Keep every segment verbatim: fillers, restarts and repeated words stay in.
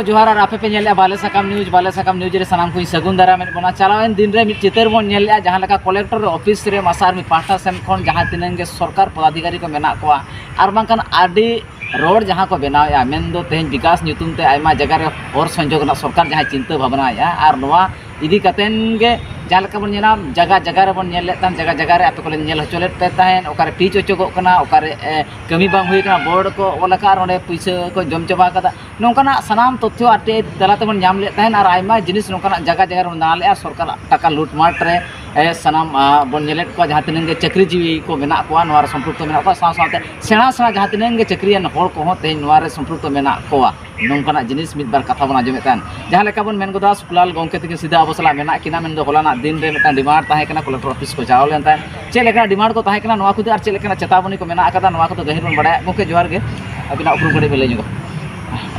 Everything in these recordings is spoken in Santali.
ᱡᱚᱦᱟᱨ, ᱟᱨ ᱟᱯᱮ ᱯᱮ ᱧᱮᱞᱮᱫᱼᱟ ᱵᱟᱞᱮ ᱥᱟᱠᱟᱢ ᱱᱤᱭᱩᱡᱽ᱾ ᱵᱟᱞᱮ ᱥᱟᱠᱟᱢ ᱱᱤᱭᱩᱡᱽ ᱨᱮ ᱥᱟᱱᱟᱢ ᱠᱚᱧ ᱥᱟᱹᱜᱩᱱ ᱫᱟᱨᱟᱢᱮᱫ ᱵᱚᱱᱟ᱾ ᱪᱟᱞᱟᱣᱮᱱ ᱫᱤᱱ ᱨᱮ ᱢᱤᱫ ᱪᱤᱛᱟᱹᱨ ᱵᱚᱱ ᱧᱮᱞ ᱞᱮᱫᱼᱟ, ᱡᱟᱦᱟᱸ ᱞᱮᱠᱟ ᱠᱚᱞᱮᱠᱴᱚᱨ ᱚᱯᱷᱤᱥ ᱨᱮ ᱢᱟᱥᱟ ᱟᱨᱢᱤ ᱯᱟᱦᱴᱟ ᱥᱮᱱ ᱠᱷᱚᱱ ᱡᱟᱦᱟᱸ ᱛᱤᱱᱟᱹᱝ ᱜᱮ ᱥᱚᱨᱠᱟᱨ ᱯᱚᱫᱟᱫᱷᱤᱠᱟᱨᱤ ᱠᱚ ᱢᱮᱱᱟᱜ ᱠᱚᱣᱟ, ᱟᱨ ᱵᱟᱝᱠᱷᱟᱱ ᱟᱹᱰᱤ ᱨᱳᱰ ᱡᱟᱦᱟᱸ ᱠᱚ ᱵᱮᱱᱟᱣᱮᱫᱼᱟ, ᱢᱮᱱᱫᱚ ᱛᱮᱦᱮᱧ ᱵᱤᱠᱟᱥ ᱧᱩᱛᱩᱢ ᱛᱮ ᱟᱭᱢᱟ ᱡᱟᱭᱜᱟ ᱨᱮ ᱦᱚᱨ ᱥᱚᱝᱡᱳᱜᱽ ᱨᱮᱱᱟᱜ ᱥᱚᱨᱠᱟᱨ ᱡᱟᱦᱟᱸᱭ ᱪᱤᱱᱛᱟᱹ ᱵᱷᱟᱵᱽᱱᱟᱭᱮᱫᱼᱟ, ᱟᱨ ᱱᱚᱣᱟ ᱤᱫᱤ ᱠᱟᱛᱮᱱ ᱜᱮ ᱡᱟᱦᱟᱸ ᱞᱮᱠᱟ ᱵᱚᱱ ᱧᱮᱞᱟ, ᱡᱟᱭᱜᱟ ᱡᱟᱭᱜᱟ ᱨᱮᱵᱚᱱ ᱧᱮᱞ ᱞᱮᱫ ᱛᱟᱦᱮᱸᱫ, ᱡᱟᱭᱜᱟ ᱡᱟᱭᱜᱟ ᱨᱮ ᱟᱯᱮ ᱠᱚᱞᱮ ᱧᱮᱞ ᱦᱚᱪᱚ ᱞᱮᱫ ᱯᱮ ᱛᱟᱦᱮᱸᱫ, ᱚᱠᱟᱨᱮ ᱯᱤᱪ ᱚᱪᱚᱜᱚᱜ ᱠᱟᱱᱟ, ᱚᱠᱟᱨᱮ ᱮ, ᱠᱟᱹᱢᱤ ᱵᱟᱝ ᱦᱩᱭ ᱠᱟᱱᱟ, ᱵᱳᱨᱰ ᱠᱚ ᱚᱞ ᱟᱠᱟᱫ ᱟᱨ ᱚᱸᱰᱮ ᱯᱩᱭᱥᱟᱹ ᱠᱚ ᱡᱚᱢ ᱪᱟᱵᱟ ᱟᱠᱟᱫᱟ᱾ ᱱᱚᱝᱠᱟᱱᱟᱜ ᱥᱟᱱᱟᱢ ᱛᱚᱛᱛᱷᱚ ᱟᱨ ᱴᱤ ᱟᱭ ᱛᱟᱞᱟ ᱛᱮᱵᱚᱱ ᱧᱟᱢ ᱞᱮᱫ ᱛᱟᱦᱮᱸᱫ, ᱟᱨ ᱟᱭᱢᱟ ᱡᱤᱱᱤᱥ ᱱᱚᱝᱠᱟᱱᱟᱜ ᱡᱟᱭᱜᱟ ᱡᱟᱭᱜᱟ ᱨᱮᱵᱚᱱ ᱫᱟᱬᱟ ᱞᱮᱫᱼᱟ, ᱥᱚᱨᱠᱟᱨᱟᱜ ᱴᱟᱠᱟ ᱞᱩᱴᱢᱟᱴ ᱨᱮ ᱮ, ᱥᱟᱱᱟᱢ ᱟ, ᱵᱚᱱ ᱧᱮᱞᱮᱫ ᱠᱚᱣᱟ, ᱡᱟᱦᱟᱸ ᱛᱤᱱᱟᱹᱜ ᱜᱮ ᱪᱟᱹᱠᱨᱤᱡᱤᱵᱤ ᱠᱚ ᱢᱮᱱᱟᱜ ᱠᱚᱣᱟ, ᱱᱚᱣᱟ ᱨᱮ ᱥᱚᱢᱯᱨᱩᱠᱛᱚ ᱢᱮᱱᱟᱜ ᱠᱚᱣᱟ, ᱥᱟᱶ ᱥᱟᱶᱛᱮ ᱥᱮᱬᱟ ᱥᱮᱬᱟ ᱡᱟᱦᱟᱸ ᱛᱤᱱᱟᱹᱜ ᱜᱮ ᱪᱟᱹᱠᱨᱤᱭᱟᱱ ᱦᱚᱲ ᱠᱚᱦᱚᱸ ᱛᱮᱦᱮᱧ ᱱᱚᱣᱟ ᱨᱮ ᱥᱚᱢᱯᱨᱩᱠᱛᱚ ᱢᱮᱱᱟᱜ ᱠᱚᱣᱟ᱾ ᱱᱚᱝᱠᱟᱱᱟᱜ ᱡᱤᱱᱤᱥ ᱢᱤᱫ ᱵᱟᱨ ᱠᱟᱛᱷᱟ ᱵᱚᱱ ᱟᱸᱡᱚᱢᱮᱫ ᱛᱟᱦᱮᱸᱫ᱾ ᱡᱟᱦᱟᱸ ᱞᱮᱠᱟ ᱵᱚᱱ ᱢᱮᱱ ᱜᱚᱫᱟ, ᱥᱩᱠᱞᱟᱞ ᱜᱚᱢᱠᱮ ᱛᱟᱹᱠᱤᱱ ᱥᱤᱫᱷᱟᱹ ᱟᱵᱚ ᱥᱟᱞᱟᱜ ᱢᱮᱱᱟᱜ ᱠᱤᱱᱟ, ᱢᱮᱱᱫᱚ ᱦᱚᱞᱟᱱᱟᱜ ᱫᱤᱱ ᱨᱮ ᱢᱤᱫᱴᱟᱝ ᱰᱤᱢᱟᱱᱰ ᱛᱟᱦᱮᱸ ᱠᱟᱱᱟ, ᱠᱚᱞᱮᱠᱴᱚᱨ ᱚᱯᱷᱤᱥ ᱠᱚ ᱪᱟᱞᱟᱣ ᱞᱮᱱ ᱛᱟᱦᱮᱸᱫ᱾ ᱪᱮᱫ ᱞᱮᱠᱟᱱᱟᱜ ᱰᱤᱢᱟᱱᱰ ᱠᱚ ᱛᱟᱦᱮᱸ ᱠᱟᱱᱟ, ᱱᱚᱣᱟ ᱠᱚᱫᱚ ᱟᱨ ᱪᱮᱫ ᱞᱮᱠᱟᱱᱟᱜ ᱪᱮᱛᱟᱵᱚᱱᱤ ᱠᱚ ᱢᱮᱱᱟᱜ ᱟᱠᱟᱫᱟ, ᱱᱚᱣᱟ ᱠᱚᱫᱚ ᱜᱟᱹᱦᱤᱨ ᱵᱚᱱ ᱵᱟᱲᱟᱭᱟ᱾ ᱜᱚᱢᱠᱮ, ᱡᱚᱦᱟᱨ ᱜᱮ, ᱟᱹᱵᱤᱱᱟᱜ ᱩᱯᱨᱩᱢ ᱠᱟᱹᱴᱤᱡ ᱵᱤᱱ ᱞᱟᱹᱭ ᱧᱚᱜᱟ᱾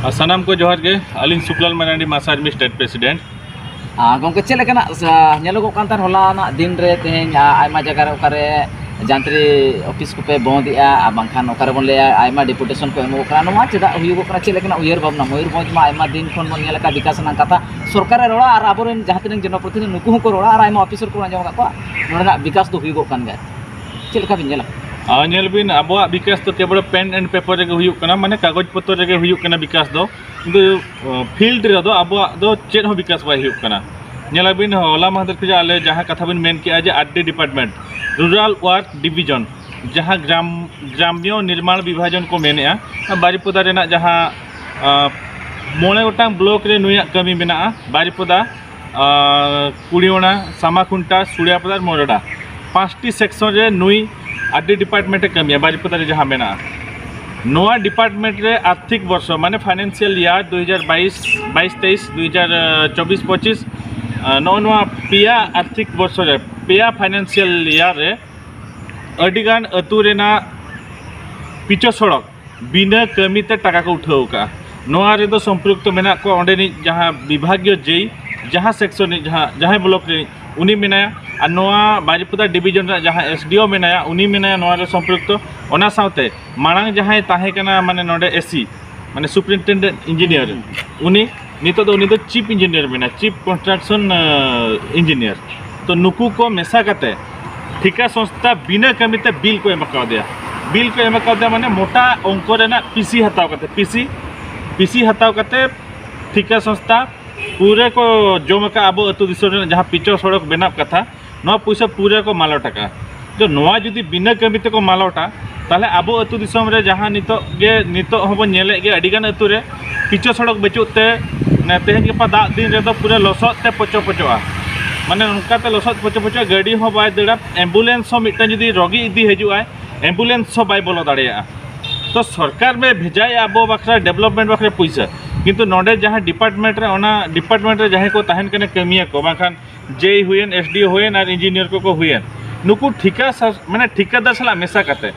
ᱟᱨ ᱥᱟᱱᱟᱢ ᱠᱚ ᱡᱚᱦᱟᱨ ᱜᱮ, ᱟᱹᱞᱤᱧ ᱥᱩᱠᱞᱟᱞ ᱢᱟᱨᱟᱱᱰᱤ, ᱢᱟᱥᱟ ᱟᱨᱢᱤ ᱥᱴᱮᱴ ᱯᱨᱮᱥᱤᱰᱮᱱᱴ᱾ ᱟᱨ ᱜᱚᱢᱠᱮ, ᱪᱮᱫ ᱞᱮᱠᱟᱱᱟᱜ ᱥᱟ-, ᱧᱮᱞᱚᱜᱚᱜ ᱠᱟᱱ ᱛᱟᱦᱮᱸᱫ ᱦᱚᱞᱟᱱᱟᱜ ᱫᱤᱱ ᱨᱮ, ᱛᱮᱦᱮᱧ, ᱟ, ᱟᱭᱢᱟ ᱡᱟᱭᱜᱟ ᱨᱮ ᱚᱠᱟᱨᱮ ᱡᱟᱱᱛᱨᱤ ᱚᱯᱷᱤᱥ ᱠᱚᱯᱮ ᱵᱚᱱᱫ ᱮᱫᱼᱟ, ᱟᱨ ᱵᱟᱝᱠᱷᱟᱱ ᱚᱠᱟᱨᱮ ᱵᱚᱱ ᱞᱟᱹᱭᱟ ᱟᱭᱢᱟ ᱰᱮᱯᱩᱴᱮᱥᱚᱱ ᱠᱚ ᱮᱢᱚᱜᱚᱜ ᱠᱟᱱᱟ, ᱱᱚᱣᱟ ᱪᱮᱫᱟᱜ ᱦᱩᱭᱩᱜᱚᱜ ᱠᱟᱱᱟ? ᱪᱮᱫ ᱞᱮᱠᱟᱱᱟᱜ ᱩᱭᱦᱟᱹᱨ ᱵᱷᱟᱵᱽᱱᱟ? ᱢᱚᱭᱩᱨᱵᱷᱚᱸᱡᱽ ᱢᱟ ᱟᱭᱢᱟ ᱫᱤᱱ ᱠᱷᱚᱱ ᱵᱚᱱ ᱧᱮᱞ ᱟᱠᱟᱫ ᱵᱤᱠᱟᱥ ᱨᱮᱱᱟᱜ ᱠᱟᱛᱷᱟ ᱥᱚᱨᱠᱟᱨᱮ ᱨᱚᱲᱟ, ᱟᱨ ᱟᱵᱚᱨᱮᱱ ᱡᱟᱦᱟᱸ ᱛᱤᱱᱟᱹᱜ ᱡᱚᱱᱚᱯᱨᱚᱛᱤᱱᱤᱫᱷᱤ ᱱᱩᱠᱩ ᱦᱚᱸᱠᱚ ᱨᱚᱲᱟ, ᱟᱨ ᱟᱭᱢᱟ ᱚᱯᱷᱤᱥᱟᱨ ᱠᱚᱵᱚᱱ ᱟᱸᱡᱚᱢ ᱟᱠᱟᱫ ᱠᱚᱣᱟ ᱱᱚᱰᱮᱱᱟᱜ ᱵᱤᱠᱟᱥ ᱫᱚ ᱦᱩᱭᱩᱜᱚᱜ ᱠᱟᱱ ᱜᱮᱭᱟ᱾ ᱪᱮᱫ ᱞᱮᱠᱟ ᱵᱤᱱ ᱧᱮᱞᱟ? ᱟᱨ ᱧᱮᱞ ᱵᱤᱱ, ᱟᱵᱚᱣᱟᱜ ᱵᱤᱠᱟᱥ ᱫᱚ ᱠᱮᱵᱚᱞ ᱯᱮᱱ ᱮᱱᱰ ᱯᱮᱯᱟᱨ ᱨᱮᱜᱮ ᱦᱩᱭᱩᱜ ᱠᱟᱱᱟ, ᱢᱟᱱᱮ ᱠᱟᱜᱚᱡᱽ ᱯᱚᱛᱚᱨ ᱨᱮᱜᱮ ᱦᱩᱭᱩᱜ ᱠᱟᱱᱟ ᱵᱤᱠᱟᱥ ᱫᱚ᱾ ᱠᱤᱱᱛᱩ ᱯᱷᱤᱞᱰ ᱨᱮᱫᱚ ᱟᱵᱚᱣᱟᱜ ᱫᱚ ᱪᱮᱫ ᱦᱚᱸ ᱵᱤᱠᱟᱥ ᱵᱟᱭ ᱦᱩᱭᱩᱜ ᱠᱟᱱᱟ᱾ ᱧᱮᱞᱟᱵᱤᱱ, ᱦᱚᱞᱟ ᱢᱟᱦᱫᱮᱨ ᱠᱷᱚᱱᱟᱜ ᱟᱞᱮ ᱡᱟᱦᱟᱸ ᱠᱟᱛᱷᱟ ᱵᱤᱱ ᱢᱮᱱ ᱠᱮᱜᱼᱟ ᱡᱮ ᱟᱨ ᱰᱤ ᱰᱤᱯᱟᱨᱴᱢᱮᱱᱴ, ᱨᱩᱨᱟᱞ ᱳᱣᱟᱨᱠ ᱰᱤᱵᱷᱤᱡᱚᱱ, ᱡᱟᱦᱟᱸ ᱜᱨᱟᱢ ᱜᱨᱟᱢᱭᱚ ᱱᱤᱨᱢᱟᱬ ᱵᱤᱵᱷᱟᱡᱚᱱ ᱠᱚ ᱢᱮᱱᱮᱜᱼᱟ, ᱵᱟᱨᱤᱯᱚᱫᱟ ᱨᱮᱱᱟᱜ ᱡᱟᱦᱟᱸ ᱟᱸ, ᱢᱚᱬᱮ ᱜᱚᱴᱟᱝ ᱵᱞᱚᱠ ᱨᱮ ᱱᱩᱭᱟᱜ ᱠᱟᱹᱢᱤ ᱢᱮᱱᱟᱜᱼᱟ᱾ ᱵᱟᱨᱤᱯᱚᱫᱟ, ᱟᱸ, ᱠᱩᱲᱤᱭᱚᱱᱟ, ᱥᱟᱢᱟᱠᱷᱩᱱᱴᱟ, ᱥᱩᱲᱤᱭᱟᱯᱟᱫᱟ ᱟᱨ ᱢᱚᱨᱚᱰᱟ, ᱯᱟᱸᱪᱴᱤ ᱥᱮᱠᱥᱚᱱ ᱨᱮ ᱱᱩᱭ ᱟᱨ ᱰᱤ ᱰᱤᱯᱟᱨᱴᱢᱮᱱᱴ ᱮ ᱠᱟᱹᱢᱤᱭᱟ ᱵᱟᱨᱤᱯᱚᱫᱟ ᱨᱮ ᱡᱟᱦᱟᱸ ᱢᱮᱱᱟᱜᱼᱟ᱾ ᱱᱚᱣᱟ ᱰᱤᱯᱟᱨᱴᱢᱮᱱᱴ ᱨᱮ ᱟᱨᱛᱷᱤᱠ ᱵᱚᱨᱥᱚ, ᱢᱟᱱᱮ ᱯᱷᱟᱭᱱᱟᱱᱥᱤᱭᱟᱞ ᱤᱭᱟᱨ ᱫᱩ ᱦᱟᱡᱟᱨ ᱵᱟᱭᱤᱥ, ᱵᱟᱭᱤᱥ ᱛᱮᱭᱤᱥ, ᱫᱩ ᱦᱟᱡᱟᱨ ᱪᱚᱵᱵᱤᱥ ᱯᱚᱸᱪᱤᱥ, ᱟᱸ, ᱱᱚᱜᱼᱚ ᱱᱚᱣᱟ ᱯᱮᱭᱟ ᱟᱨᱛᱷᱤᱠ ᱵᱚᱨᱥᱚ ᱨᱮ, ᱯᱮᱭᱟ ᱯᱷᱟᱭᱱᱟᱱᱥᱤᱭᱟᱞ ᱤᱭᱟᱨ ᱨᱮ ᱟᱹᱰᱤᱜᱟᱱ ᱟᱹᱛᱩ ᱨᱮᱱᱟᱜ ᱯᱤᱪᱚ ᱥᱚᱲᱚᱠ ᱵᱤᱱᱟᱹ ᱠᱟᱹᱢᱤ ᱛᱮ ᱴᱟᱠᱟ ᱠᱚ ᱩᱴᱷᱟᱹᱣ ᱟᱠᱟᱫᱼᱟ᱾ ᱱᱚᱣᱟ ᱨᱮᱫᱚ ᱥᱚᱢᱯᱨᱩᱠᱛᱚ ᱢᱮᱱᱟᱜ ᱠᱚᱣᱟ ᱚᱸᱰᱮᱱᱤᱡ ᱡᱟᱦᱟᱸ ᱵᱤᱵᱷᱟᱜᱤᱭᱚ ᱡᱮᱭ, ᱡᱟᱦᱟᱸ ᱥᱮᱠᱥᱚᱱ ᱨᱤᱱᱤᱡ, ᱡᱟᱦᱟᱸ, ᱡᱟᱦᱟᱸᱭ ᱵᱞᱚᱠ ᱨᱤᱱᱤᱡ ᱩᱱᱤ ᱢᱮᱱᱟᱭᱟ, ᱟᱨ ᱱᱚᱣᱟ ᱵᱟᱨᱤᱯᱚᱫᱟ ᱰᱤᱵᱷᱤᱡᱚᱱ ᱨᱮᱱᱟᱜ ᱡᱟᱦᱟᱸ ᱮᱥ ᱰᱤ ᱳ ᱢᱮᱱᱟᱭᱟ, ᱩᱱᱤ ᱢᱮᱱᱟᱭᱟ ᱱᱚᱣᱟ ᱨᱮ ᱥᱚᱢᱯᱨᱩᱠᱛᱚ᱾ ᱚᱱᱟ ᱥᱟᱶᱛᱮ ᱢᱟᱲᱟᱝ ᱡᱟᱦᱟᱸᱭ ᱛᱟᱦᱮᱸ ᱠᱟᱱᱟ, ᱢᱟᱱᱮ ᱱᱚᱰᱮ ᱮ ᱥᱤ, ᱢᱟᱱᱮ superintendent engineer, ᱩᱱᱤ ᱱᱤᱛᱚᱜ ᱫᱚ, ᱩᱱᱤ ᱫᱚ chief engineer ᱢᱮᱱᱟᱭᱟ, chief construction engineer᱾ ᱛᱚ ᱱᱩᱠᱩ ᱠᱚ ᱢᱮᱥᱟ ᱠᱟᱛᱮ ᱴᱷᱤᱠᱟ ᱥᱚᱝᱥᱛᱷᱟ ᱵᱤᱱᱟᱹ ᱠᱟᱹᱢᱤ ᱛᱮ ᱵᱤᱞ ᱠᱚ ᱮᱢ ᱠᱟᱣᱫᱮᱭᱟ᱾ ᱵᱤᱞ ᱠᱚ ᱮᱢ ᱠᱟᱣᱫᱮᱭᱟ ᱢᱟᱱᱮ ᱢᱚᱴᱟ ᱚᱝᱠᱚ ᱨᱮᱱᱟᱜ ᱯᱤᱥᱤ ᱦᱟᱛᱟᱣ ᱠᱟᱛᱮ, ᱯᱤᱥᱤ, ᱯᱤᱥᱤ ᱦᱟᱛᱟᱣ ᱠᱟᱛᱮ ᱴᱷᱤᱠᱟ ᱥᱚᱝᱥᱛᱷᱟ ᱯᱩᱨᱟᱹ ᱠᱚ ᱡᱚᱢ ᱟᱠᱟᱫ ᱟᱵᱚ ᱟᱹᱛᱩ ᱫᱤᱥᱚᱢ ᱨᱮᱱᱟᱜ ᱡᱟᱦᱟᱸ ᱯᱤᱪᱚ ᱥᱚᱲᱚᱠ ᱵᱮᱱᱟᱣ ᱠᱟᱛᱷᱟ, ᱱᱚᱣᱟ ᱯᱩᱭᱥᱟᱹ ᱯᱩᱨᱟᱹ ᱠᱚ ᱢᱟᱞᱚᱴ ᱟᱠᱟᱫᱼᱟ᱾ ᱛᱚ ᱱᱚᱣᱟ ᱡᱩᱫᱤ ᱵᱤᱱᱟᱹ ᱠᱟᱹᱢᱤ ᱛᱮᱠᱚ ᱢᱟᱞᱚᱴᱟ, ᱛᱟᱦᱚᱞᱮ ᱟᱵᱚ ᱟᱹᱛᱩ ᱫᱤᱥᱚᱢ ᱨᱮ ᱡᱟᱦᱟᱸ ᱱᱤᱛᱚᱜ ᱜᱮ, ᱱᱤᱛᱚᱜ ᱦᱚᱸᱵᱚᱱ ᱧᱮᱞᱮᱫ ᱜᱮᱭᱟ, ᱟᱹᱰᱤᱜᱟᱱ ᱟᱹᱛᱩ ᱨᱮ ᱯᱤᱪᱚ ᱥᱚᱲᱚᱠ ᱵᱟᱹᱪᱩᱜ ᱛᱮ, ᱢᱟᱱᱮ ᱛᱮᱦᱮᱧ ᱜᱟᱯᱟ ᱫᱟᱜ ᱫᱤᱱ ᱨᱮᱫᱚ ᱯᱩᱨᱟᱹ ᱞᱚᱥᱚᱫ ᱛᱮ ᱯᱚᱪᱚ ᱯᱚᱪᱚᱜᱼᱟ᱾ ᱢᱟᱱᱮ ᱚᱱᱠᱟᱛᱮ ᱞᱚᱥᱚᱫ ᱯᱚᱪᱚ ᱯᱚᱪᱚ, ᱜᱟᱹᱰᱤ ᱦᱚᱸ ᱵᱟᱭ ᱫᱟᱹᱲᱟ, ambulance ᱦᱚᱸ ᱢᱤᱫᱴᱟᱝ ᱡᱩᱫᱤ ᱨᱚᱜᱤ ᱤᱫᱤ ᱦᱤᱡᱩᱜᱼᱟᱭ, ambulance ᱦᱚᱸ ᱵᱟᱭ ᱵᱚᱞᱚ ᱫᱟᱲᱮᱭᱟᱜᱼᱟ᱾ ᱛᱚ ᱥᱚᱨᱠᱟᱨ ᱢᱮ ᱵᱷᱮᱡᱟᱭᱮᱫᱼᱟ ᱟᱵᱚ ᱵᱟᱠᱷᱨᱟ, development ᱵᱟᱠᱷᱨᱟ ᱯᱩᱭᱥᱟᱹ, ᱠᱤᱱᱛᱩ ᱱᱚᱰᱮ ᱡᱟᱦᱟᱸ department ᱨᱮ, ᱚᱱᱟ department ᱨᱮ ᱡᱟᱦᱟᱸᱭ ᱠᱚ ᱛᱟᱦᱮᱱ ᱠᱟᱱᱟ ᱠᱟᱹᱢᱤᱭᱟᱹ ᱠᱚ, ᱵᱟᱝᱠᱷᱟᱱ ᱡᱮᱭ ᱦᱩᱭᱮᱱ, S D O ᱦᱩᱭᱮᱱ ᱟᱨ engineer ᱠᱚᱠᱚ ᱦᱩᱭᱮᱱ, ᱱᱩᱠᱩ ᱴᱷᱤᱠᱟ ᱥᱟ-, ᱢᱟᱱᱮ ᱴᱷᱤᱠᱟᱹᱫᱟᱨ ᱥᱟᱞᱟᱜ ᱢᱮᱥᱟ ᱠᱟᱛᱮ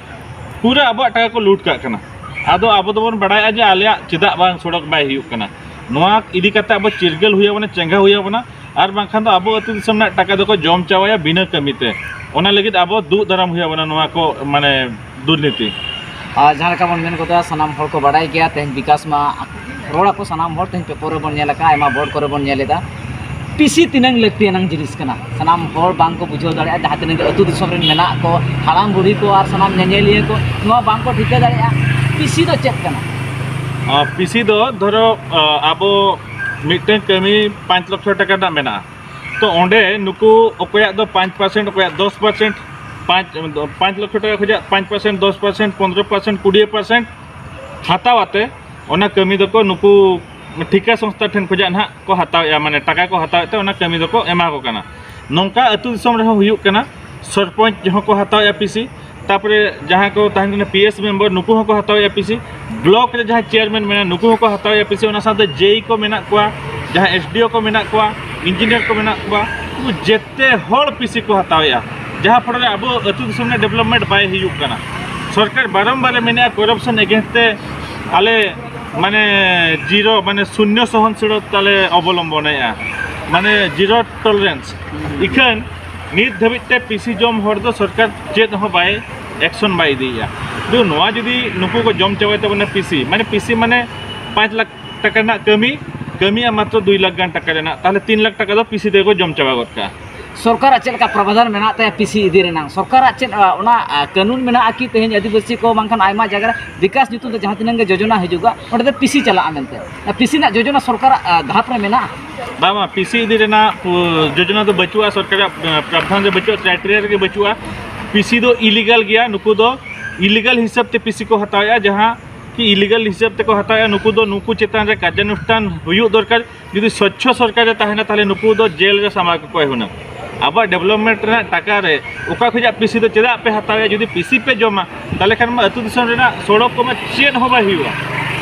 ᱯᱩᱨᱟᱹ ᱟᱵᱚᱣᱟᱜ ᱴᱟᱠᱟ ᱠᱚ ᱞᱩᱴ ᱠᱟᱜ ᱠᱟᱱᱟ᱾ ᱟᱫᱚ ᱟᱵᱚ ᱫᱚᱵᱚᱱ ᱵᱟᱲᱟᱭᱟ ᱡᱮ ᱟᱞᱮᱭᱟᱜ ᱪᱮᱫᱟᱜ ᱵᱟᱝ ᱥᱚᱲᱚᱠ ᱵᱟᱭ ᱦᱩᱭᱩᱜ ᱠᱟᱱᱟ᱾ ᱱᱚᱣᱟ ᱤᱫᱤ ᱠᱟᱛᱮ ᱟᱵᱚ ᱪᱤᱨᱜᱟᱹᱞ ᱦᱩᱭ ᱟᱵᱚᱱᱟ, ᱪᱮᱸᱜᱷᱟ ᱦᱩᱭ ᱟᱵᱚᱱᱟ, ᱟᱨ ᱵᱟᱝᱠᱷᱟᱱ ᱫᱚ ᱟᱵᱚ ᱟᱹᱛᱩ ᱫᱤᱥᱚᱢ ᱨᱮᱱᱟᱜ ᱴᱟᱠᱟ ᱫᱚᱠᱚ ᱡᱚᱢ ᱪᱟᱵᱟᱭᱟ ᱵᱤᱱᱟᱹ ᱠᱟᱹᱢᱤᱛᱮ᱾ ᱚᱱᱟ ᱞᱟᱹᱜᱤᱫ ᱟᱵᱚ ᱫᱩᱜ ᱫᱟᱨᱟᱢ ᱦᱩᱭ ᱟᱵᱚᱱᱟ ᱱᱚᱣᱟ ᱠᱚ, ᱢᱟᱱᱮ, ᱫᱩᱨᱱᱤᱛᱤ᱾ ᱟᱨ ᱡᱟᱦᱟᱸ ᱞᱮᱠᱟ ᱵᱚᱱ ᱢᱮᱱ ᱜᱚᱫᱟ, ᱥᱟᱱᱟᱢ ᱦᱚᱲ ᱠᱚ ᱵᱟᱲᱟᱭ ᱜᱮᱭᱟ, ᱛᱮᱦᱮᱧ ᱵᱤᱠᱟᱥ ᱢᱟ ᱨᱚᱲ ᱟᱠᱚ ᱥᱟᱱᱟᱢ ᱦᱚᱲ, ᱛᱮᱦᱮᱧ paper ᱨᱮᱵᱚᱱ ᱧᱮᱞ ᱟᱠᱟᱫᱼᱟ, ᱟᱭᱢᱟ board ᱠᱚᱨᱮ ᱵᱚᱱ ᱧᱮᱞ ᱮᱫᱟ, ᱯᱤᱥᱤ ᱛᱤᱱᱟᱹᱝ ᱞᱟᱹᱠᱛᱤ ᱟᱱᱟᱝ ᱡᱤᱱᱤᱥ ᱠᱟᱱᱟ᱾ ᱥᱟᱱᱟᱢ ᱦᱚᱲ ᱵᱟᱝ ᱠᱚ ᱵᱩᱡᱷᱟᱹᱣ ᱫᱟᱲᱮᱭᱟᱜᱼᱟ, ᱡᱟᱦᱟᱸ ᱛᱤᱱᱟᱹᱜ ᱜᱮ ᱟᱹᱛᱩ ᱫᱤᱥᱚᱢ ᱨᱮᱱ ᱢᱮᱱᱟᱜ ᱠᱚ, ᱦᱟᱲᱟᱢ ᱵᱩᱲᱦᱤ ᱠᱚ ᱟᱨ ᱥᱟᱱᱟᱢ ᱧᱮᱧᱮᱞᱤᱭᱟᱹ ᱠᱚ ᱱᱚᱣᱟ ᱵᱟᱝ ᱠᱚ ᱴᱷᱤᱠᱟᱹ ᱫᱟᱲᱮᱭᱟᱜᱼᱟ, ᱯᱤᱥᱤ ᱫᱚ ᱪᱮᱫ ᱠᱟᱱᱟ? ᱟᱨ ᱯᱤᱥᱤ ᱫᱚ ᱫᱷᱚᱨᱚ, ᱟ, ᱟᱵᱚ ᱢᱤᱫᱴᱟᱝ ᱠᱟᱹᱢᱤ ᱯᱟᱸᱪ ᱞᱚᱠᱷᱚ ᱴᱟᱠᱟ ᱨᱮᱱᱟᱜ ᱢᱮᱱᱟᱜᱼᱟ, ᱛᱚ ᱚᱸᱰᱮ ᱱᱩᱠᱩ ᱚᱠᱚᱭᱟᱜ ᱫᱚ ᱯᱟᱸᱪ percent, ᱚᱠᱚᱭᱟᱜ ᱫᱚᱥ percent, ᱯᱟᱸᱪ, ᱯᱟᱸᱪ ᱞᱚᱠᱷᱚ ᱴᱟᱠᱟ ᱠᱷᱚᱱᱟᱜ ᱯᱟᱸᱪ percent, ᱫᱚᱥ percent, ᱯᱚᱱᱨᱚ percent, ᱠᱩᱲᱤ percent ᱦᱟᱛᱟᱣ ᱟᱛᱮ ᱚᱱᱟ ᱠᱟᱹᱢᱤ ᱫᱚᱠᱚ ᱱᱩᱠᱩ ᱴᱷᱤᱠᱟ ᱥᱚᱝᱥᱛᱷᱟ ᱴᱷᱮᱱ ᱠᱷᱚᱱᱟᱜ ᱱᱟᱦᱟᱜ ᱠᱚ ᱦᱟᱛᱟᱣᱮᱫᱼᱟ, ᱢᱟᱱᱮ ᱴᱟᱠᱟ ᱠᱚ ᱦᱟᱛᱟᱣᱮᱫ ᱛᱮ ᱚᱱᱟ ᱠᱟᱹᱢᱤ ᱫᱚᱠᱚ ᱮᱢᱟ ᱠᱚ ᱠᱟᱱᱟ᱾ ᱱᱚᱝᱠᱟ ᱟᱹᱛᱩ ᱫᱤᱥᱚᱢ ᱨᱮᱦᱚᱸ ᱦᱩᱭᱩᱜ ᱠᱟᱱᱟ, ᱥᱚᱨᱯᱚᱧᱪ ᱦᱚᱸᱠᱚ ᱦᱟᱛᱟᱣᱮᱫᱼᱟ ᱯᱤᱥᱤ, ᱛᱟᱯᱚᱨᱮ ᱡᱟᱦᱟᱸ ᱠᱚ ᱛᱟᱦᱮᱱ ᱠᱟᱱᱟ ᱯᱤ ᱮᱥ ᱢᱮᱢᱵᱟᱨ, ᱱᱩᱠᱩ ᱦᱚᱸᱠᱚ ᱦᱟᱛᱟᱣᱮᱫᱼᱟ ᱯᱤᱥᱤ, ᱵᱞᱚᱠ ᱨᱮ ᱡᱟᱦᱟᱸᱭ ᱪᱮᱭᱟᱨᱢᱮᱱ ᱢᱮᱱᱟᱜᱼᱟ, ᱱᱩᱠᱩ ᱦᱚᱸᱠᱚ ᱦᱟᱛᱟᱣᱮᱫᱼᱟ ᱯᱤᱥᱤ, ᱚᱱᱟ ᱥᱟᱶᱛᱮ ᱡᱮ ᱤ ᱠᱚ ᱢᱮᱱᱟᱜ ᱠᱚᱣᱟ, ᱡᱟᱦᱟᱸ ᱮᱥ ᱰᱤ ᱳ ᱠᱚ ᱢᱮᱱᱟᱜ ᱠᱚᱣᱟ, ᱤᱧᱡᱤᱱᱤᱭᱟᱨ ᱠᱚ ᱢᱮᱱᱟᱜ ᱠᱚᱣᱟ, ᱩᱱᱠᱩ ᱡᱮᱛᱮ ᱦᱚᱲ ᱯᱤᱥᱤ ᱠᱚ ᱦᱟᱛᱟᱣᱮᱫᱼᱟ, ᱡᱟᱦᱟᱸ ᱯᱷᱚᱞᱚ ᱨᱮ ᱟᱵᱚ ᱟᱹᱛᱩ ᱫᱤᱥᱚᱢ ᱨᱮ development ᱵᱟᱭ ᱦᱩᱭᱩᱜ ᱠᱟᱱᱟ᱾ ᱥᱚᱨᱠᱟᱨ ᱵᱟᱨᱚᱢᱵᱟᱨ ᱮ ᱢᱮᱱᱮᱫᱼᱟ corruption against ᱛᱮ ᱟᱞᱮ ᱢᱟᱱᱮ zero, ᱢᱟᱱᱮ ᱥᱩᱱᱱᱚ ᱥᱚᱦᱚᱱᱥᱤᱞᱚᱛᱟ ᱞᱮ ᱚᱵᱚᱞᱚᱢᱵᱚᱱᱮᱫᱼᱟ, ᱢᱟᱱᱮ zero tolerance᱾ ᱤᱠᱷᱟᱹᱱ ᱱᱤᱛ ᱫᱷᱟᱹᱵᱤᱡ ᱛᱮ ᱯᱤᱥᱤ ᱡᱚᱢ ᱦᱚᱲ ᱫᱚ ᱥᱚᱨᱠᱟᱨ ᱪᱮᱫ ᱦᱚᱸ ᱵᱟᱭ, action ᱵᱟᱭ ᱤᱫᱤᱭᱮᱫᱼᱟ᱾ ᱱᱚᱣᱟ ᱡᱩᱫᱤ ᱱᱩᱠᱩ ᱠᱚ ᱡᱚᱢ ᱪᱟᱵᱟᱭ ᱛᱟᱵᱚᱱᱟ ᱯᱤᱥᱤ, ᱢᱟᱱᱮ ᱯᱤᱥᱤ ᱢᱟᱱᱮ ᱯᱟᱸᱪ ᱞᱟᱠᱷ ᱴᱟᱠᱟ ᱨᱮᱱᱟᱜ ᱠᱟᱹᱢᱤ, ᱠᱟᱹᱢᱤᱭᱟ ᱢᱟᱛᱨᱚ ᱫᱩᱭ ᱞᱟᱠᱷ ᱜᱟᱱ ᱴᱟᱠᱟ ᱨᱮᱱᱟᱜ, ᱛᱟᱦᱚᱞᱮ ᱛᱤᱱ ᱞᱟᱠᱷ ᱴᱟᱠᱟ ᱫᱚ ᱯᱤᱥᱤ ᱛᱮᱠᱚ ᱡᱚᱢ ᱪᱟᱵᱟ ᱜᱚᱫ ᱠᱟᱜᱼᱟ᱾ ᱥᱚᱨᱠᱟᱨᱟᱜ ᱪᱮᱫ ᱞᱮᱠᱟ ᱯᱨᱟᱵᱷᱟᱫᱟᱱ ᱢᱮᱱᱟᱜ ᱛᱟᱭᱟ ᱯᱤᱥᱤ ᱤᱫᱤ ᱨᱮᱱᱟᱜ? ᱥᱚᱨᱠᱟᱨᱟᱜ ᱪᱮᱫ, ᱟ, ᱚᱱᱟ, ᱟ, ᱠᱟᱹᱱᱩᱱ ᱢᱮᱱᱟᱜᱼᱟ ᱠᱤ ᱛᱮᱦᱮᱧ ᱟᱹᱫᱤᱵᱟᱹᱥᱤ ᱠᱚ ᱵᱟᱝᱠᱷᱟᱱ ᱟᱭᱢᱟ ᱡᱟᱭᱜᱟ ᱨᱮ ᱵᱤᱠᱟᱥ ᱧᱩᱛᱩᱢ ᱛᱮ ᱡᱟᱦᱟᱸ ᱛᱤᱱᱟᱹᱜ ᱜᱮ ᱡᱳᱡᱚᱱᱟ ᱦᱤᱡᱩᱜᱼᱟ, ᱚᱸᱰᱮ ᱫᱚ ᱯᱤᱥᱤ ᱪᱟᱞᱟᱜᱼᱟ ᱢᱮᱱᱛᱮ? ᱟ, ᱯᱤᱥᱤ ᱨᱮᱱᱟᱜ ᱡᱳᱡᱚᱱᱟ ᱥᱚᱨᱠᱟᱨᱟᱜ, ᱟ, ᱫᱷᱟᱯ ᱨᱮ ᱢᱮᱱᱟᱜᱼᱟ? ᱵᱟᱝ, ᱵᱟᱝ, ᱯᱤᱥᱤ ᱤᱫᱤ ᱨᱮᱱᱟᱜ, ᱯᱩ-, ᱡᱳᱡᱚᱱᱟ ᱫᱚ ᱵᱟᱹᱪᱩᱜᱼᱟ, ᱥᱚᱨᱠᱟᱨᱟᱜ, ᱟ, ᱯᱨᱟᱵᱷᱟᱱ ᱨᱮ ᱵᱟᱹᱪᱩᱜᱼᱟ, ᱠᱨᱟᱭᱴᱮᱨᱤᱭᱟ ᱨᱮᱜᱮ ᱵᱟᱹᱪᱩᱜᱼᱟ᱾ ᱯᱤᱥᱤ ᱫᱚ ᱤᱞᱤᱜᱟᱞ ᱜᱮᱭᱟ, ᱱᱩᱠᱩ ᱫᱚ ᱤᱞᱤᱜᱟᱞ ᱦᱤᱥᱟᱹᱵ ᱛᱮ ᱯᱤᱥᱤ ᱠᱚ ᱦᱟᱛᱟᱣᱮᱫᱼᱟ, ᱡᱟᱦᱟᱸ ᱠᱤ ᱤᱞᱤᱜᱟᱞ ᱦᱤᱥᱟᱹᱵ ᱛᱮᱠᱚ ᱦᱟᱛᱟᱣᱮᱫᱼᱟ᱾ ᱱᱩᱠᱩ ᱫᱚ, ᱱᱩᱠᱩ ᱪᱮᱛᱟᱱ ᱨᱮ ᱠᱟᱨᱡᱟᱱᱩᱥᱴᱷᱟᱱ ᱦᱩᱭᱩᱜ ᱫᱚᱨᱠᱟᱨ᱾ ᱡᱩᱫᱤ ᱥᱚᱪᱪᱷᱚ ᱥᱚᱨᱠᱟᱨᱮ ᱛᱟᱦᱮᱱᱟ, ᱛᱟᱦᱚᱞᱮ ᱱᱩᱠᱩ ᱫᱚ ᱡᱮᱞ ᱨᱮ ᱥᱟᱢᱵᱟᱣ ᱠᱟᱠᱚᱣᱟᱭ ᱦᱩᱱᱟᱹᱝ᱾ ᱟᱵᱚᱣᱟᱜ ᱰᱮᱵᱷᱞᱚᱯᱢᱮᱱᱴ ᱨᱮᱱᱟᱜ ᱴᱟᱠᱟ ᱨᱮ ᱚᱠᱟ ᱠᱷᱚᱱᱟᱜ ᱯᱤᱥᱤ ᱫᱚ ᱪᱮᱫᱟᱜ ᱯᱮ ᱦᱟᱛᱟᱣᱮᱫᱼᱟ? ᱡᱩᱫᱤ ᱯᱤᱥᱤ ᱯᱮ ᱡᱚᱢᱟ, ᱛᱟᱦᱚᱞᱮ ᱠᱷᱟᱱ ᱢᱟ ᱟᱹᱛᱩ ᱫᱤᱥᱚᱢ ᱨᱮᱱᱟᱜ ᱥᱚᱲᱚᱠ ᱠᱚᱢᱟ ᱪᱮᱫ ᱦᱚᱸ ᱵᱟᱭ ᱦᱩᱭᱩᱜᱼᱟ,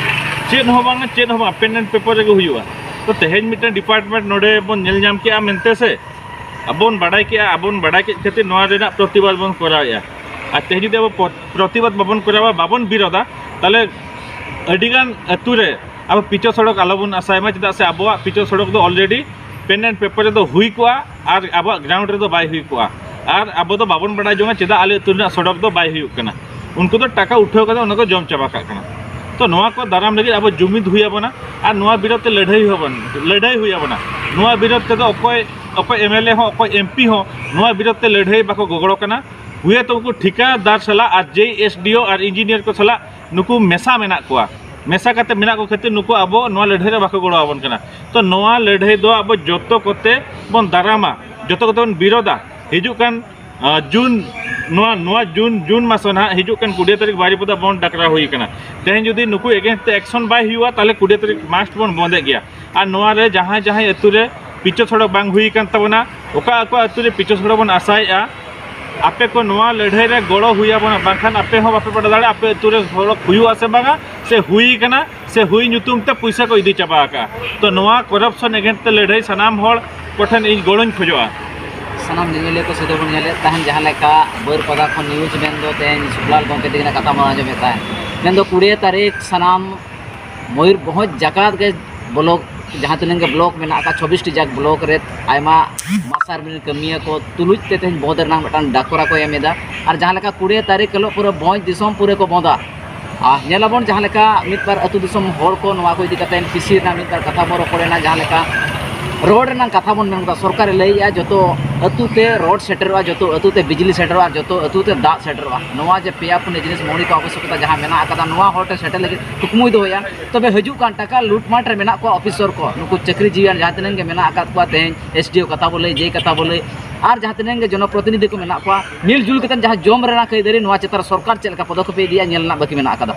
ᱪᱮᱫ ᱦᱚᱸ ᱵᱟᱝᱟ, ᱪᱮᱫ ᱦᱚᱸ ᱵᱟᱝ, pen and paper ᱨᱮᱜᱮ ᱦᱩᱭᱩᱜᱼᱟ᱾ ᱛᱚ ᱛᱮᱦᱮᱧ ᱢᱤᱫᱴᱮᱱ ᱰᱤᱯᱟᱨᱴᱢᱮᱱᱴ ᱱᱚᱰᱮ ᱵᱚᱱ ᱧᱮᱞ ᱧᱟᱢ ᱠᱮᱜᱼᱟ ᱢᱮᱱᱛᱮ ᱥᱮ, ᱟᱵᱚ ᱵᱚᱱ ᱵᱟᱰᱟᱭ ᱠᱮᱜᱼᱟ, ᱟᱵᱚ ᱵᱚᱱ ᱵᱟᱰᱟᱭ ᱠᱮᱫ ᱠᱷᱟᱹᱛᱤᱨ ᱱᱚᱣᱟ ᱨᱮᱱᱟᱜ ᱯᱨᱚᱛᱤᱵᱟᱫ ᱵᱚᱱ ᱠᱚᱨᱟᱣᱮᱫᱼᱟ᱾ ᱟᱨ ᱛᱮᱦᱮᱧ ᱡᱩᱫᱤ ᱟᱵᱚ ᱯᱨᱚ-, ᱯᱨᱚᱛᱤᱵᱟᱫ ᱵᱟᱵᱚᱱ ᱠᱚᱨᱟᱣᱟ, ᱵᱟᱵᱚᱱ ᱵᱤᱨᱳᱫᱟ, ᱛᱟᱦᱚᱞᱮ ᱟᱹᱰᱤᱜᱟᱱ ᱟᱹᱛᱩ ᱨᱮ ᱟᱵᱚ ᱯᱤᱪᱚ ᱥᱚᱲᱚᱠ ᱟᱞᱚᱵᱚᱱ ᱟᱥᱟᱭ ᱢᱟ, ᱪᱮᱫᱟᱜ ᱥᱮ ᱟᱵᱚᱣᱟᱜ ᱯᱤᱪᱚ ᱥᱚᱲᱚᱠ ᱫᱚ already pen and paper ᱨᱮᱫᱚ ᱦᱩᱭ ᱠᱚᱜᱼᱟ ᱟᱨ ᱟᱵᱚᱣᱟᱜ ground ᱨᱮᱫᱚ ᱵᱟᱭ ᱦᱩᱭ ᱠᱚᱜᱼᱟ᱾ ᱟᱨ ᱟᱵᱚ ᱫᱚ ᱵᱟᱵᱚᱱ ᱵᱟᱰᱟᱭ ᱡᱚᱝᱟ ᱪᱮᱫᱟᱜ ᱟᱞᱮ ᱟᱹᱛᱩ ᱨᱮᱱᱟᱜ ᱥᱚᱲᱚᱠ ᱫᱚ ᱵᱟᱭ ᱦᱩᱭᱩᱜ ᱠᱟᱱᱟ᱾ ᱩᱱᱠᱩ ᱫᱚ ᱴᱟᱠᱟ ᱩᱴᱷᱟᱹᱣ ᱠᱟᱛᱮ ᱚᱱᱟ ᱠᱚ ᱡᱚᱢ ᱪᱟᱵᱟ ᱠᱟᱜ ᱠᱟᱱᱟ᱾ ᱛᱚ ᱱᱚᱣᱟ ᱠᱚ ᱫᱟᱨᱟᱢ ᱞᱟᱹᱜᱤᱫ ᱟᱵᱚ ᱡᱩᱢᱤᱫ ᱦᱩᱭ ᱟᱵᱚᱱᱟ᱾ ᱟᱨ ᱱᱚᱣᱟ ᱵᱤᱨᱳᱫᱷ ᱛᱮ ᱞᱟᱹᱲᱦᱟᱹᱭ ᱦᱩᱭ ᱟᱵᱚᱱ, ᱞᱟᱹᱲᱦᱟᱹᱭ ᱦᱩᱭ ᱟᱵᱚᱱᱟ᱾ ᱱᱚᱣᱟ ᱵᱤᱨᱳᱫᱷ ᱛᱮᱫᱚ ᱚᱠᱚᱭ, ᱚᱠᱚᱭ MLA ᱦᱚᱸ, ᱚᱠᱚᱭ MP ᱦᱚᱸ ᱱᱚᱣᱟ ᱵᱤᱨᱳᱫᱷ ᱛᱮ ᱞᱟᱹᱲᱦᱟᱹᱭ ᱵᱟᱠᱚ ᱜᱚᱜᱚᱲᱚ ᱠᱟᱱᱟ᱾ ᱦᱩᱭᱮᱛᱚ ᱩᱱᱠᱩ ᱴᱷᱤᱠᱟᱹᱫᱟᱨ ᱥᱟᱞᱟᱜ ᱟᱨ JSDO ᱟᱨ engineer ᱠᱚ ᱥᱟᱞᱟᱜ ᱱᱩᱠᱩ ᱢᱮᱥᱟ ᱢᱮᱱᱟᱜ ᱠᱚᱣᱟ, ᱢᱮᱥᱟ ᱠᱟᱛᱮ ᱢᱮᱱᱟᱜ ᱠᱚ ᱠᱷᱟᱹᱛᱤᱨ ᱱᱩᱠᱩ ᱟᱵᱚ ᱱᱚᱣᱟ ᱞᱟᱹᱲᱦᱟᱹᱭ ᱨᱮ ᱵᱟᱠᱚ ᱜᱚᱲᱚ ᱟᱵᱚᱱ ᱠᱟᱱᱟ᱾ ᱛᱚ ᱱᱚᱣᱟ ᱞᱟᱹᱲᱦᱟᱹᱭ ᱫᱚ ᱟᱵᱚ ᱡᱚᱛᱚ ᱠᱚᱛᱮ ᱵᱚᱱ ᱫᱟᱨᱟᱢᱟ, ᱡᱚᱛᱚ ᱠᱚᱛᱮ ᱵᱚᱱ ᱵᱤᱨᱳᱫᱟ᱾ ᱦᱤᱡᱩᱜ ᱠᱟᱱ, ᱟᱸ, ᱡᱩᱱ, ᱱᱚᱣᱟ, ᱱᱚᱣᱟ ᱡᱩᱱ, ᱡᱩᱱ ᱢᱟᱥ ᱱᱟᱦᱟᱜ ᱦᱤᱡᱩᱜ ᱠᱟᱱ ᱠᱩᱲᱤ ᱛᱟᱹᱨᱤᱠᱷ ᱵᱟᱨᱤᱯᱚᱫᱟ ᱵᱚᱱᱫᱷ ᱰᱟᱠᱨᱟ ᱦᱩᱭ ᱠᱟᱱᱟ᱾ ᱛᱮᱦᱮᱧ ᱡᱩᱫᱤ ᱱᱩᱠᱩ against ᱛᱮ action ᱵᱟᱭ ᱦᱩᱭᱩᱜᱼᱟ, ᱛᱟᱦᱚᱞᱮ ᱠᱩᱲᱤ ᱛᱟᱹᱨᱤᱠᱷ must ᱵᱚᱱ ᱵᱚᱱᱫᱮᱫ ᱜᱮᱭᱟ᱾ ᱟᱨ ᱱᱚᱣᱟ ᱨᱮ ᱡᱟᱦᱟᱸᱭ ᱡᱟᱦᱟᱸᱭ ᱟᱹᱛᱩ ᱨᱮ ᱯᱤᱪᱚ ᱥᱚᱲᱚᱠ ᱵᱟᱝ ᱦᱩᱭ ᱠᱟᱱ ᱛᱟᱵᱚᱱᱟ, ᱚᱠᱟ ᱚᱠᱟ ᱟᱹᱛᱩ ᱨᱮ ᱯᱤᱪᱚ ᱥᱚᱲᱚᱠ ᱵᱚᱱ ᱟᱥᱟᱭᱮᱫᱼᱟ, ᱟᱯᱮ ᱠᱚ ᱱᱚᱣᱟ ᱞᱟᱹᱲᱦᱟᱹᱭ ᱨᱮ ᱜᱚᱲᱚ ᱦᱩᱭ ᱟᱵᱚᱱᱟ, ᱵᱟᱝᱠᱷᱟᱱ ᱟᱯᱮ ᱦᱚᱸ ᱵᱟᱯᱮ ᱵᱟᱰᱟᱭ ᱫᱟᱲᱮᱭᱟᱜᱼᱟ ᱟᱯᱮ ᱟᱹᱛᱩ ᱨᱮ ᱥᱚᱲᱚᱠ ᱦᱩᱭᱩᱜᱼᱟ ᱥᱮ ᱵᱟᱝᱟ, ᱥᱮ ᱦᱩᱭ ᱠᱟᱱᱟ, ᱥᱮ ᱦᱩᱭ ᱧᱩᱛᱩᱢ ᱛᱮ ᱯᱩᱭᱥᱟᱹ ᱠᱚ ᱤᱫᱤ ᱪᱟᱵᱟ ᱟᱠᱟᱫᱼᱟ᱾ ᱛᱚ ᱱᱚᱣᱟ corruption against ᱛᱮ ᱞᱟᱹᱲᱦᱟᱹᱭ ᱥᱟᱱᱟᱢ ᱦᱚᱲ ᱠᱚᱴᱷᱮᱱ ᱤᱧ ᱜᱚᱲᱚᱧ ᱠᱷᱚᱡᱚᱜᱼᱟ᱾ ᱥᱟᱱᱟᱢ ᱧᱮᱧᱮᱞᱤᱭᱟᱹ ᱠᱚ ᱥᱮᱫ ᱵᱚᱱ ᱧᱮᱞᱮᱫ ᱛᱟᱦᱮᱱ, ᱡᱟᱦᱟᱸ ᱞᱮᱠᱟ ᱵᱟᱹᱨᱯᱟᱫᱟ ᱠᱷᱚᱱ news ᱢᱮᱱᱫᱚ ᱛᱮᱦᱮᱧ ᱥᱩᱠᱞᱟᱞ ᱜᱚᱢᱠᱮ ᱛᱟᱹᱠᱤᱱᱟᱜ ᱠᱟᱛᱷᱟ ᱵᱚᱱ ᱟᱸᱡᱚᱢᱮᱫ ᱛᱟᱦᱮᱸᱫ, ᱢᱮᱱᱫᱚ ᱠᱩᱲᱤ ᱛᱟᱹᱨᱤᱠᱷ ᱥᱟᱱᱟᱢ ᱢᱚᱭᱩᱨᱵᱷᱚᱸᱡᱽ ᱡᱟᱠᱟᱛ ᱜᱮ block ᱡᱟᱦᱟᱸ ᱛᱤᱱᱟᱹᱜ ᱜᱮ ᱵᱞᱚᱠ ᱢᱮᱱᱟᱜ ᱟᱠᱟᱫ, ᱪᱷᱚᱵᱵᱤᱥ ᱴᱤ ᱡᱟᱠ ᱵᱞᱚᱠ ᱨᱮ ᱟᱭᱢᱟ ᱢᱟᱥᱴᱟᱨ ᱢᱤᱞ ᱠᱟᱹᱢᱤᱭᱟᱹ ᱠᱚ ᱛᱩᱞᱩᱡ ᱛᱮ ᱛᱮᱦᱮᱧ ᱵᱚᱸᱫᱽ ᱨᱮᱱᱟᱜ ᱢᱤᱫᱴᱟᱝ ᱰᱟᱠᱚᱨᱟ ᱠᱚ ᱮᱢ ᱮᱫᱟ᱾ ᱟᱨ ᱡᱟᱦᱟᱸ ᱞᱮᱠᱟ ᱠᱩᱲᱤ ᱛᱟᱹᱨᱤᱠᱷ ᱦᱤᱞᱳᱜ ᱯᱩᱨᱟᱹ ᱵᱷᱚᱸᱡᱽ ᱫᱤᱥᱚᱢ ᱯᱩᱨᱟᱹ ᱠᱚ ᱵᱚᱸᱫᱟ᱾ ᱟᱨ ᱧᱮᱞᱟᱵᱚᱱ ᱡᱟᱦᱟᱸ ᱞᱮᱠᱟ ᱢᱤᱫ ᱵᱟᱨ ᱟᱹᱛᱩ ᱫᱤᱥᱚᱢ ᱦᱚᱲ ᱠᱚ ᱱᱚᱣᱟ ᱠᱚ ᱤᱫᱤ ᱠᱟᱛᱮ ᱯᱤᱥᱤ ᱨᱮᱱᱟᱜ ᱢᱤᱫ ᱵᱟᱨ ᱠᱟᱛᱷᱟ ᱵᱚᱱ ᱨᱚᱯᱚᱲᱮᱱᱟ, ᱡᱟᱦᱟᱸ ᱞᱮᱠᱟ ᱨᱳᱰ ᱨᱮᱱᱟᱜ ᱠᱟᱛᱷᱟ ᱵᱚᱱ ᱢᱮᱱ ᱠᱮᱫᱟ, ᱥᱚᱨᱠᱟᱨᱮ ᱞᱟᱹᱭᱮᱫᱼᱟ ᱡᱚᱛᱚ ᱟᱹᱛᱩ ᱛᱮ ᱨᱳᱰ ᱥᱮᱴᱮᱨᱚᱜᱼᱟ, ᱡᱚᱛᱚ ᱟᱹᱛᱩ ᱛᱮ ᱵᱤᱡᱽᱞᱤ ᱥᱮᱴᱮᱨᱚᱜᱼᱟ, ᱡᱚᱛᱚ ᱟᱹᱛᱩ ᱛᱮ ᱫᱟᱜ ᱥᱮᱴᱮᱨᱚᱜᱼᱟ᱾ ᱱᱚᱣᱟ ᱡᱮ ᱯᱮᱭᱟ ᱯᱩᱱᱭᱟᱹ ᱡᱤᱱᱤᱥ ᱢᱳᱣᱞᱤᱠ ᱟᱵᱚᱥᱭᱚᱠᱚᱛᱟ ᱡᱟᱦᱟᱸ ᱢᱮᱱᱟᱜ ᱟᱠᱟᱫᱟ, ᱱᱚᱣᱟ ᱦᱚᱨ ᱛᱮ ᱥᱮᱴᱮᱨ ᱞᱟᱹᱜᱤᱫ ᱠᱩᱠᱢᱩᱭ ᱫᱚᱦᱚᱭᱟ᱾ ᱛᱚᱵᱮ ᱦᱤᱡᱩᱜ ᱠᱟᱱ ᱴᱟᱠᱟ ᱞᱩᱴᱢᱟᱴ ᱨᱮ ᱢᱮᱱᱟᱜ ᱠᱚᱣᱟ ᱚᱯᱷᱤᱥᱚᱨ ᱠᱚ, ᱱᱩᱠᱩ ᱪᱟᱹᱠᱨᱤ ᱡᱤᱣᱤᱭᱟᱱ ᱡᱟᱦᱟᱸ ᱛᱤᱱᱟᱹᱜ ᱜᱮ ᱢᱮᱱᱟᱜ ᱟᱠᱟᱫ ᱠᱚᱣᱟ, ᱛᱮᱦᱮᱧ ᱮᱥ ᱰᱤ ᱳ ᱠᱟᱛᱷᱟ ᱵᱚ ᱞᱟᱹᱭ, ᱡᱮ ᱠᱟᱛᱷᱟ ᱵᱚ ᱞᱟᱹᱭ, ᱟᱨ ᱡᱟᱦᱟᱸ ᱛᱤᱱᱟᱹᱜ ᱜᱮ ᱡᱚᱱᱚᱯᱨᱚᱛᱤᱱᱤᱫᱷᱤ ᱠᱚ ᱢᱮᱱᱟᱜ ᱠᱚᱣᱟ, ᱢᱤᱞᱡᱩᱞ ᱠᱟᱛᱮ ᱡᱟᱦᱟᱸ ᱡᱚᱢ ᱨᱮᱱᱟᱜ ᱠᱟᱹᱭᱫᱟᱹᱨᱤ, ᱱᱚᱣᱟ ᱪᱮᱛᱟᱱ ᱨᱮ ᱥᱚᱨᱠᱟᱨ ᱪᱮᱫ ᱞᱮᱠᱟ ᱯᱚᱫᱚᱠᱷᱮᱯ ᱮ ᱤᱫᱤᱭᱟ, ᱧᱮᱞ ᱨᱮᱱᱟᱜ ᱵᱟᱹᱠᱤ ᱢᱮᱱᱟᱜ ᱟᱠᱟᱫᱟ᱾